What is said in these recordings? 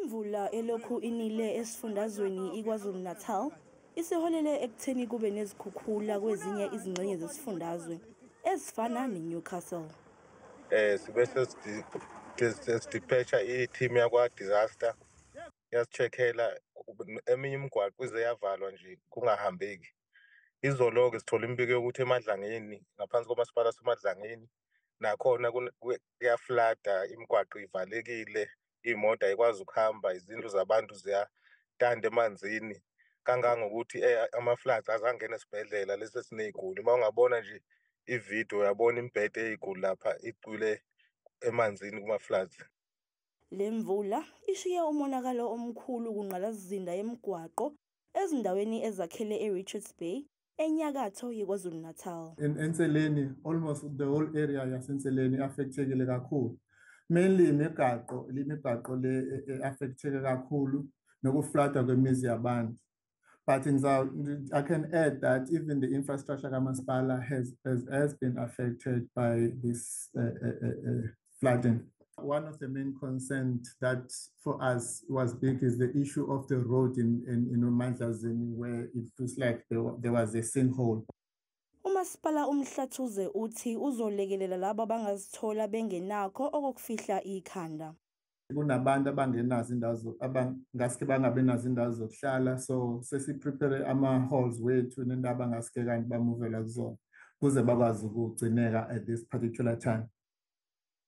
Imvula elokhu inile esifundazweni iKwaZulu-Natal isiholele ekutheni kube nezikhukhula kwezinye izingxenye zesifundazwe ezifana neNewcastle. Sibe sesi-dispatch-a i-team yakwa-disaster, yasi-check-ela eminye imigwaqo ize yavalwa nje, kungahambeki. Izolo-ke sithola imibiko yokuthi eMadlangeni, ngaphansi komasipala waseMadlangeni, nakhona kuya-flood-a, imigwaqo ivalekile, iy'moto ayikwazi ukuhamba, izindlu zabantu ziyatanta emanzini, kangangokuthi ama-floods aze angena esibhedlela lesi esiney'guli. Uma ungabona nje ividiyo, uyabona imibhede yey'guli lapha icwile emanzini kuma-floods. Le mvula ishiye umonakalo omkhulu kungqalasizinda yemigwaqo ezindaweni ezakhele eRichards Bay, enyakatho yeKwaZulu-Natal. In Enseleni, almost the whole area yaseNseleni affectekile kakhulu. Mainly imigaqo le affecteke kakhulu noku-flood-a kwemizi yabantu. But I can add that even the infrastructure kamasipala has been affected by this flooding. One of the main concerns that for us was big is the issue of the road in uMandlazini, where it feels like there was a sinkhole. Umasipala uMhlathuze uthi uzolekelela labo abangazithola bengenakho okokufihla ikhanda. Kunabantu abangenazo indawo, abangaske bangabe nazo indawo zokuhlala, so sesi-prepare ama-halls wethu nendawo abangaske kanti ba-move-ela kuzona ukuze bakwazi ukugcineka at this particular time.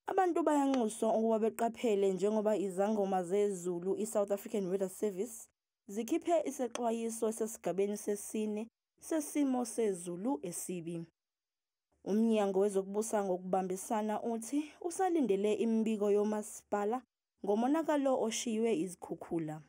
Abantu bayanxuswa ukuba beqaphele njengoba izangoma zezulu i-South African Weather Service zikhiphe isexwayiso sesigabeni sesine sesimo sezulu esibi. Umnyango wezokubusa ngokubambisana uthi usalindele imibiko yomasipala ngomonakalo oshiywe izikhukhula.